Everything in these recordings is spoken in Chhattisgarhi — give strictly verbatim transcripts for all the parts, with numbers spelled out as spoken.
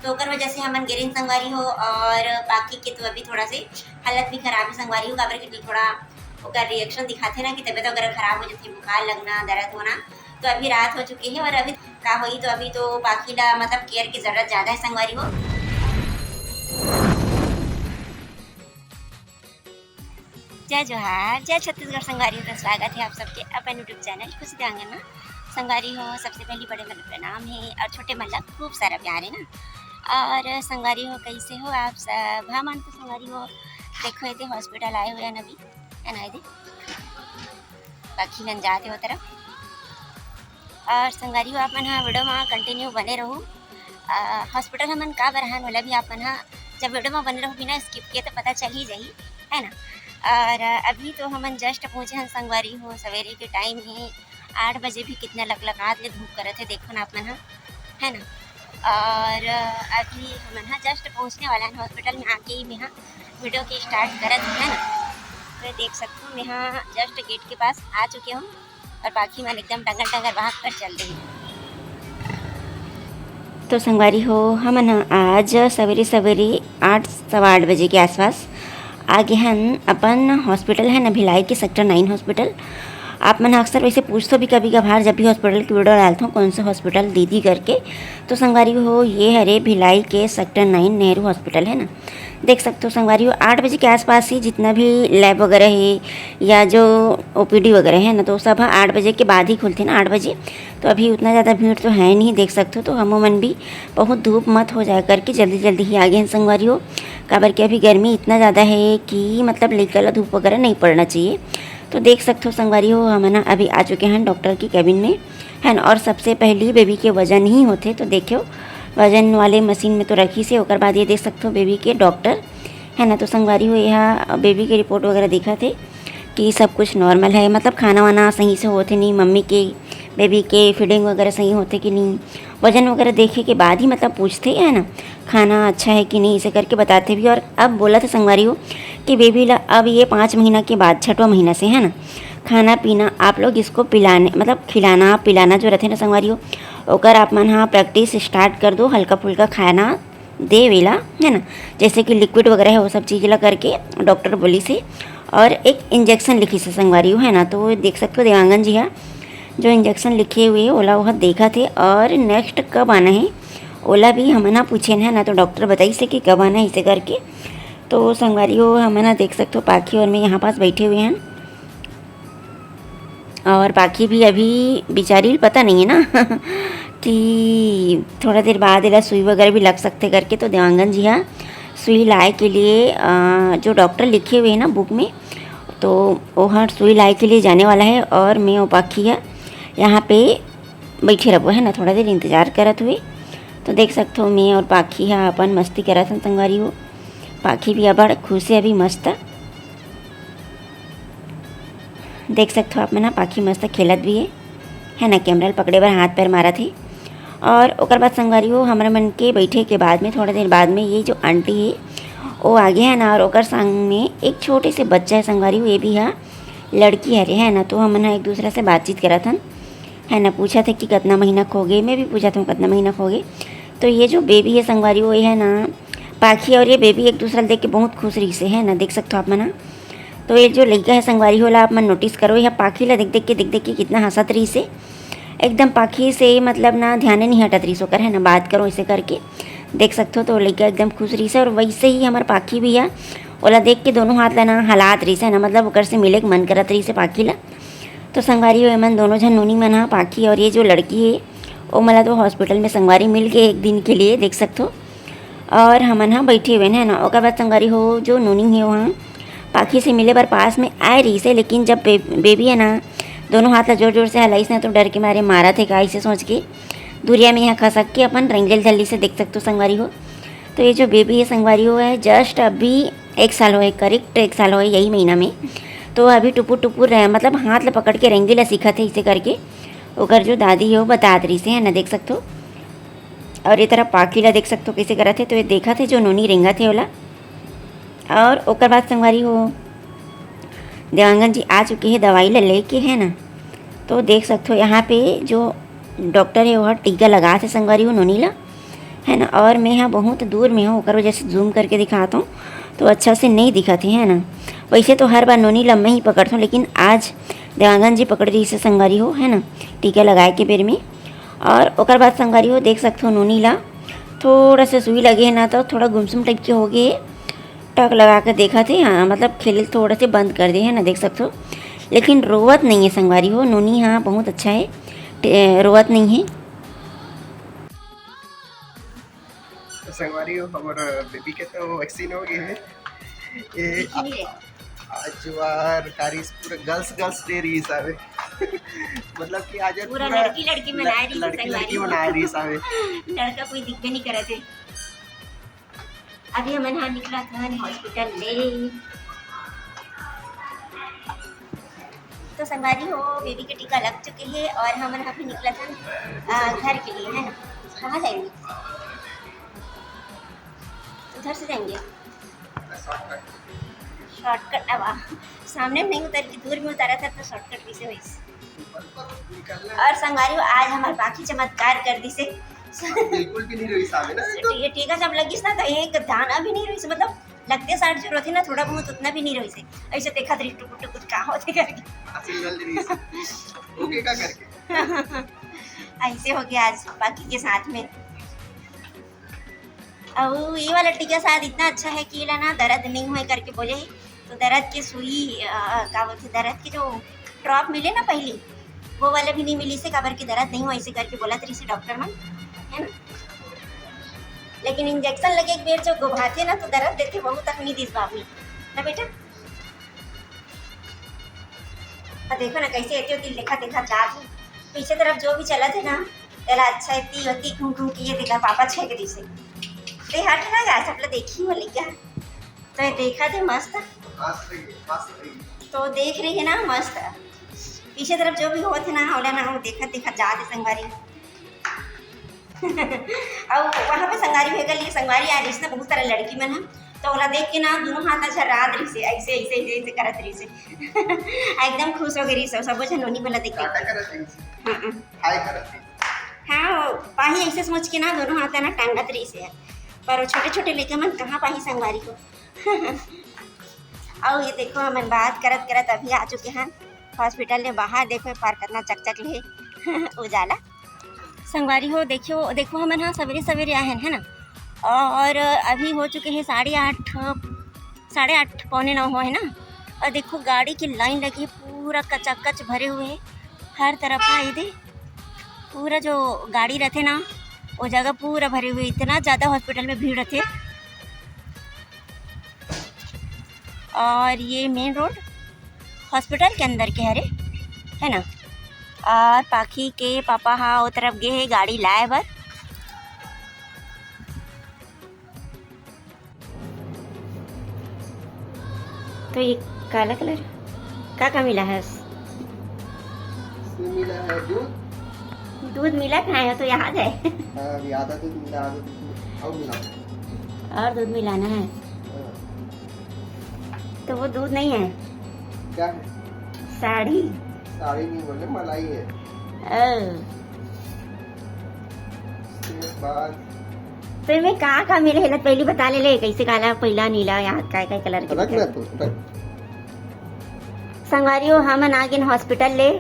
तो ओकर वजह से हमन गिरिन संगवारी हो। और पाखी के तो अभी थोड़ा से हालत भी खराब है संगवारी हो, काबर कि जो थोड़ा ओकर रिएक्शन दिखाथे ना कि तबीयत वगैरह खराब हो जाथे, बुखार लगना, दर्द होना। तो अभी रात हो चुकी है और अभी का होई, तो अभी तो पाखी ला मतलब केयर की जरूरत ज्यादा है संगवारी हो। जय जोहार, जय छत्तीसगढ़ संगवारी हो, तो स्वागत है आप सबके अपन YouTube चैनल खुशी देवांगन में। संगवारी हो, सबसे पहली बड़े मन ला प्रणाम है और छोटे मन ला खूब सारा प्यार है ना। और संगवारी हो, कैसे हो आप सब? हमन तो संगवारी हो, देखो, ये हॉस्पिटल आए हुए हैं अभी, है ना, ये पाखी मन जाते हो तरफ। और संगवारी हो, आप मन हा वीडियो में कंटिन्यू बने रहू। अ, हॉस्पिटल हमन का बर हन, ओला भी आप मन हा जब वीडियो में बने रहू, बिना स्किप किए, तो पता चल ही जाही, है ना। और अभी तो हमन जस्ट पहुँचे हन संगवारी हो, सवेरे के टाइम है, आठ बजे भी कितना लकलकात ले धूप करत है, देखो ना आप मन हा, है ना। और अभी हमन हा जस्ट पहुँचने वाला है हॉस्पिटल में, आके ही मैं हा वीडियो के स्टार्ट करत हूँ, है ना। तो देख सकते हो, मैं हा जस्ट गेट के पास आ चुके हूँ और पाखी मन एकदम टंगर टंगर भाग कर चल रही। तो संगवारी हो, हमन ह आज सवेरे सवेरे आठ, सवा आठ बजे के आसपास आ गे हन अपन हॉस्पिटल है ना, भिलाई के सेक्टर नाइन हॉस्पिटल। आप मन अक्सर वैसे पूछथो भी कभी कभार, जब भी हॉस्पिटल की वीडियो डालथो, कौन सा हॉस्पिटल दीदी करके। तो संगवारी हो, ये हरे भिलाई के सेक्टर नाइन नेहरू हॉस्पिटल है ना। देख सकते हो संगवारी हो, आठ बजे के आसपास ही जितना भी लैब वगैरह है या जो ओपीडी वगैरह है ना, तो सब ह आठ बजे के बाद ही खुलथे ना, आठ बजे। तो अभी उतना ज़्यादा भीड़ तो है नहीं, देख सकते हो। तो हमो मन भी बहुत धूप मत हो जाए करके जल्दी जल्दी ही आ गए हैं संगवारी हो, काबर कि अभी गर्मी इतना ज़्यादा है कि मतलब लइका ला धूप वगैरह नहीं पड़ना चाहिए। तो देख सकते हो संगवारी हो, हमन ह अभी आ चुके हैं डॉक्टर की कैबिन में, है ना। और सबसे पहली बेबी के वजन ही होथे, तो देखियो, वजन वाले मशीन में तो रखिस हे। ओकर बाद ये देख सकते हो बेबी के डॉक्टर, है ना। तो संगवारी हो, यहाँ बेबी के रिपोर्ट वगैरह दिखत हे कि सब कुछ नॉर्मल है, मतलब खाना वाना सही से होथे नहीं, मम्मी के, बेबी के फीडिंग वगैरह सही होथे कि नहीं, वजन वगैरह देखे के बाद ही मतलब पूछथे, है ना, खाना अच्छा है कि नहीं, इसे करके बताथे भी। और अब बोलथे संगवारी हो कि बेबी ला अब ये पाँच महीना के बाद, छठवां महीना से, है ना, खाना पीना आप लोग इसको पिलाने, मतलब खिलाना पिलाना जो रथे ना संगवारी हो, ओकर आप मन हा प्रैक्टिस स्टार्ट कर दो, हल्का फुल्का खाना देवे ला, है ना, जैसे कि लिक्विड वगैरह है, वो सब चीज़ ला करके डॉक्टर बोलिस हे। और एक इंजेक्शन लिखिस हे संगवारी हो, है ना। तो देख सकते हो देवांगन जी हा जो इंजेक्शन लिखे हुए हे, ओला वह देखत हे। और नेक्स्ट कब आना है, ओला भी हमन हा पूछेन, है ना। तो डॉक्टर बताइस हे कि कब आना है, इसे करके। तो संगवारी हो, हमन हा देख सकते हो पाखी और मैं यहाँ पास बैठे हुए हैं। और पाखी भी अभी बेचारी पता नहीं है ना कि थोड़ा देर बाद एला सुई वगैरह भी लग सकथे करके। तो देवांगन जी हा सुई लाए के लिए, अ, जो डॉक्टर लिखे हुए हैं ना बुक में, तो वो हर सुई लाए के लिए जाने वाला है और मैं वो पाखी है यहाँ पे बैठे रहबो, है ना, थोड़ा देर इंतजार करत हुए। तो देख सकते हो, मैं और पाखी हा अपन मस्ती करत हन संगवारी हो। पाखी भी अबड़ खुश है अभी, मस्त। देख सकते हो आप मन ह, पाखी मस्त खेलत भी है, है ना, कैमरा ल पकड़े बर हाथ पैर मारत हे। और ओकर बाद संगवारी हो, हमर मन के बैठे के बाद में, थोड़ा देर बाद में, ये जो आंटी है, वो आगे है ना, और ओकर संग में एक छोटे से बच्चा है संगवारी हो, ये भी है, लड़की हरे, है ना। तो हमन ह एक दूसरा से बातचीत करत हन, है ना, पूछत हे कि कितना महीना के होगे, मैं भी पूछत हूँ कितना महीना के होगे। तो ये जो बेबी है संगवारी हो, ये है ना, पाखी और ये बेबी एक दूसरा ल देख के बहुत खुश रहिसे, है ना, देख सकते हो आप मन ह। तो ये जो लइका है संगवारी हो, ओला आप मन नोटिस करो, यह पाखी ला देख देख के, देख देख के कितना हंसत रहिसे, एकदम पाखी से मतलब ना ध्यान नहीं हटत रहिस ओकर, है ना, बात करो इसे करके। देख सकते हो, तो लइका एकदम खुश रहिसे। और वैसे ही हमर पाखी भी है, ओला देख के दोनों हाथ ला ना हलात रहिसे, है ना, मतलब ओकर से मिले के मन करत रहिसे पाखी ला। तो संगवारी हो, एमन दोनों झन नोनी मन हा, पाखी और ये जो लड़की है, ओ मला तो हॉस्पिटल में संगवारी मिल गए एक दिन के लिए, देख सकते हो। और हमन हा बैठे हुए हैं ना, ओकर बाद संगवारी हो, जो नोनी है वहाँ पाखी से मिले बर पास में आए रहिसे, लेकिन जब बे-, बेबी है ना, दोनों हाथ ला जोर जोर से हलाइस ना, तो डर के मारे मारत हे का, इसे सोच के दुरिया में यहाँ खसक के अपन रेंगल झल्ली से, देख सकते हो संगवारी हो। तो ये जो बेबी है संगवारी हो, है जस्ट अभी एक साल होए, करेक्ट एक साल होए यही महीना में। तो अभी टुपुर टुपुर रहे, मतलब हाथ ला पकड़ के रेंगे ला सीखत है, इसे करके ओकर जो दादी है वो बतात रहिसे, है ना, देख सकते हो। और ये तरफ पाखी ला देख सकते हो कैसे करत है, तो ये देखत है जो नोनी रेंगत है ओला। और ओकर बाद संगवारी हो, देवांगन जी आ चुके हैं दवाई ला लेके, है ना। तो देख सकते हो यहाँ पे जो डॉक्टर है वो टीका लगात हे संगवारी हो नोनी ला। है ना। और मैं ह बहुत दूर में हूँ, ओकर वजह से जूम करके दिखात हूँ, तो अच्छा से नहीं दिखत हे, है ना। वैसे तो हर बार नोनी ला मैं ही पकड़त हूँ, लेकिन आज देवांगन जी पकड़ रहिसे संगवारी हो, है ना, टीका लगाए के बेर में। और ओकर बाद संगवारी हो, देख सकत हो नोनी ला थोड़ा सा सुई लगे हे ना, तो थोड़ा गुमसुम टाइप के हो गए हे। टक लगा के देखत हे, हाँ, मतलब खेले थोड़ा से बंद कर दे हे ना, देख सकत हो। लेकिन रोवत नहीं है संगवारी हो, नोनी हाँ बहुत अच्छा है, टे-, रोवत नहीं है। तो संगवारी हो, हमर बेबी के तो वैक्सीन हो गए है। ये दिखी नहीं रे। आज वार कारिस पूरा गर्ल्स गर्ल्स दे रही सारे। मतलब कि आज पूरा पूरा लड़की लड़की ल-, मना रही लड़की संगवारी लड़की हो। मना रही सारे। लड़का कोई दिखबे नहीं करत हे। अभी हमन हा निकलत हन हॉस्पिटल ले। तो संगवारी हो, बेबी के टीका लग चुके हे और हमन हा भी निकलत हन, अ, घर के लिए, है ना। कहाँ जाएंगे? उधर से जाएंगे। शॉर्टकट, अब आ, सामने में नहीं उतर के दूर में उतारा था तो शॉर्टकट कैसे होइस? और संगवारी हो, आज हमार पाखी चमत्कार कर दिसे। बिल्कुल भी नहीं रोइस आवे ना, तो ये टीका जब लगिस ना, तो एक दाना भी नहीं रोइस, मतलब लगते साठ जो रोथे ना, थोड़ा बहुत उतना भी नहीं रोइस। ऐसे देखत रही टुकुर टुकुर का होथे करके। आंसू निकल रही है। ओके, का करके? ऐसे हो गया आज पाखी के साथ में। अउ ये वाला टीका शायद इतना अच्छा है कि एला ना दर्द नहीं होए करके बोले हे, तो दर्द के सुई, अ, का बोलथे, दर्द के जो ड्रॉप मिले ना पहली, वो वाला भी नहीं मिलिसे, काबर के दर्द नहीं होए ऐसे करके बोलत रहिसे डॉक्टर मन, है ना। लेकिन इंजेक्शन लगे एक बेर जो गोभाथे ना, तो दर्द देथे, वहू तक नहीं दिस बाबू ना बेटा। अब देखो ना कैसे एती ओती देखा देखा जात हे। पीछे तरफ जो भी चलत हे ना, तेला अच्छा एती ओती घूम घूम के ये देखा पापा छेक दिसे। ते हट ना गा, सब ला देखी हो लइका। तो ये देखा थे मस्त। पास रही, पास रही। तो देख रही है ना मस्त। पीछे तरफ जो भी होत हे ना, ओला ना वो देखा देखा जात हे संगवारी। अउ वहाँ पे संगवारी होए के लिए संगवारी आ रहिस ना, बहुत सारा लड़की मन ह, तो ओला देख के ना दोनों हाथ झर्रात रहिसे, ऐसे, ऐसे, ऐसे, ऐसे करत रहिसे। एकदम खुश हो गए रहिसे, सबो झन नोनी मन ला देख के। टाटा करत रहिसे। हाँ, हाँ। हाय करत रहिसे। हाँ, वो पाही ऐसे सोच के ना दोनों हाथ ना टांगत रहिसे, पर वो छोटे-छोटे लइका मन कहाँ पाही संगवारी हो। अउ ये देखो, हमन बात करत करत अभी आ चुके हन हॉस्पिटल ले बाहर। देखो, ये पार कतना चकचक ले हे उजाला। संगवारी हो, देखियो, देखो, हमन हा सवेरे सवेरे आए हन, है ना, और अभी हो चुके हैं साढ़े आठ, साढ़े आठ, पौने नौ हुआ है ना। और देखो, गाड़ी की लाइन लगी है, पूरा कचाकच भरे हुए हैं हर तरफ। हाँ, ये दे, पूरा जो गाड़ी रहते ना, वो जगह पूरा भरे हुए, इतना ज़्यादा हॉस्पिटल में भीड़ रहते। और ये मेन रोड हॉस्पिटल के अंदर के हरे, है ना। और पाखी के पापा हा ओ तरफ गे हे गाड़ी लाए बर। तो ये काला कलर का का मिला है? इसमें मिला है दूध। दूध मिला कहाँ है, तो याद है। हाँ, अभी आधा दूध मिला, आधा दूध मिला। और मिला। और दूध मिलाना है। हाँ। तो वो दूध नहीं है। क्या है? साड़ी। साड़ी नहीं बोले, मलाई है। ओ। उसके बाद तो इनमें का का मिले हे, पहली बता ले ले, कैसे काला, पीला, नीला, यहाँ काय काय कलर के रख मिले। ना तू, रख। संगवारी हो, हमन आ गेन हॉस्पिटल ले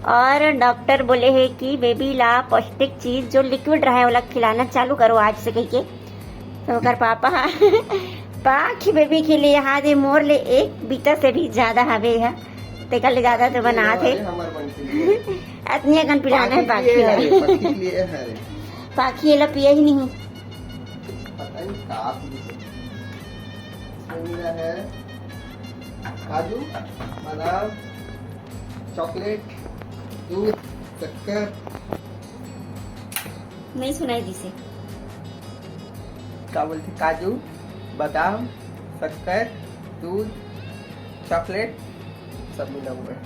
और डॉक्टर बोले हे कि बेबी ला पौष्टिक चीज जो लिक्विड रहे, ओला खिलाना चालू करो आज से, कहिके। तो ओकर पापा पाखी बेबी के लिए, हाँ दे, मोर ले एक बीता से भी ज्यादा हवे ह, तेकर ले ज्यादा तो बनात हे। अरे, हमर बन के लिए। अतनी अकन पिलाना है पाखी पाखी के ला। लिए, पाखी के लिए है रे। पाखी एला पिया ही नहीं। पता नहीं का पी। इसमें मिला है काजू, बादाम, चॉकलेट, दूध, शक्कर। नहीं सुनाई दिसे। का बोलथे? काजू, बादाम, शक्कर, दूध, चॉकलेट, सब मिला हुआ है।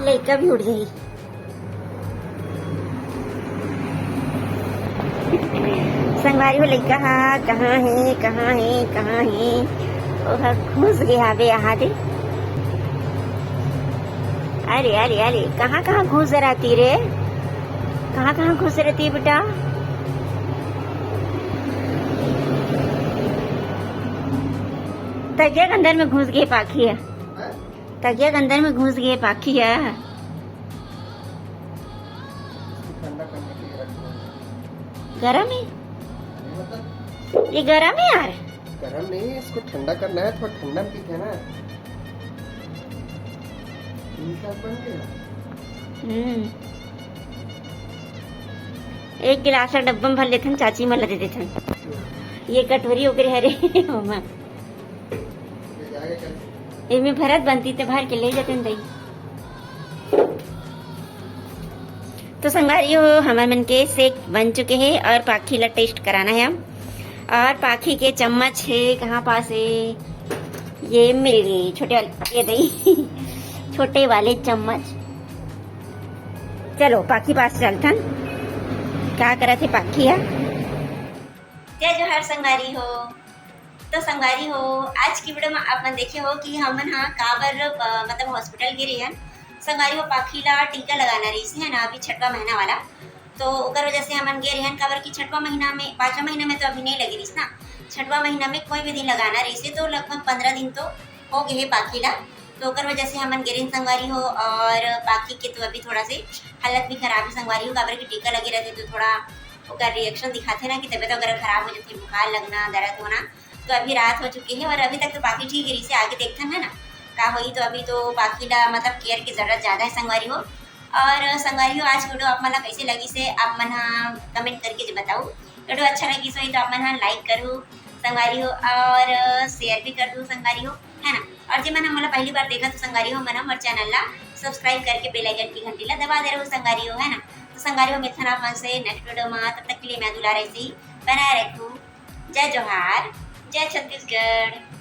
लइका भी उठ गई। संगवारी हो, लइका हा कहाँ हे, कहाँ हे, कहाँ हे? ओहा घुस गे हावे, यहाँ दे। अरे, अरे, अरे, कहाँ, कहाँ घुस रहती रे? कहाँ, कहाँ घुस रहती है बेटा? तकिया के अंदर में घुस गए पाखी है। तकिया के अंदर में घुस गए पाखी है। गरम है? ये गरम है यार। गरम नहीं, इसको ठंडा करना है, थोड़ा ठंडा पीते हैं ना। हम्म। एक गिलास डब्बा में भर लेथन, चाची मन ला दे देथन। ये कटोरी ओकरे हरे। एमे भरत बनती ते भर के ले जाते दई। तो संगवारी हो, हमर मन के सेक बन चुके हैं और पाखी ला टेस्ट कराना है हम। और पाखी के चम्मच है, कहाँ पास है? ये मिल गई, छोटे वाले, ये दई। छोटे वाले चम्मच। चलो पाखी पास चलथन। क्या करत है पाखी है? जय जोहार संगवारी हो। तो संगवारी हो, आज की वीडियो में आप मन देखे हो कि हमन हा काबर, अ, मतलब हॉस्पिटल गे रहे हन। संगवारी हो, पाखी ला टीका लगाना रहिस है ना, अभी छठवा महीना वाला। तो ओकर वजह से हमन गे रहे हन, काबर कि छठवा महीना में, पांचवा महीना में तो अभी नहीं लगे रहिस ना, छठवा महीना में कोई भी दिन लगाना रहिस है, तो लगभग पंद्रह दिन तो हो गए है पाखी ला। तो ओकर वजह से हमन गे रहे हन संगवारी हो, और पाखी के तो अभी थोड़ा से हालत भी खराब है संगवारी हो, काबर कि टीका लगे रहते तो थोड़ा ओकर रिएक्शन दिखाते ना कि तबीयत वगैरह खराब हो जाती, बुखार लगना, दर्द होना। तो अभी रात हो चुके हैं और अभी तक तो पाखी ठीक ही रही से, आगे देखथन है ना का होई। तो अभी तो पाखी ला मतलब केयर की जरूरत ज्यादा है संगवारी हो। और संगवारी हो, आज वीडियो आप मन ला कैसे लगी से आप मन हा कमेंट करके जो बताओ। वीडियो अच्छा लगी सो तो आप मन हा लाइक करू संगवारी हो और शेयर भी कर दू संगवारी हो, है ना। और जे मन हा मोला पहली बार देखा तो संगवारी हो, मन हा मोर चैनल ला सब्सक्राइब करके बेल आइकन की घंटी ला दबा दे रहू संगवारी हो, है ना। तो संगवारी हो, मिलथन आप मन से नेक्स्ट वीडियो में, तब तक के लिए मैं दुलारा ऐसे ही बनाए रखू। जय जोहार, जय छत्तीसगढ़।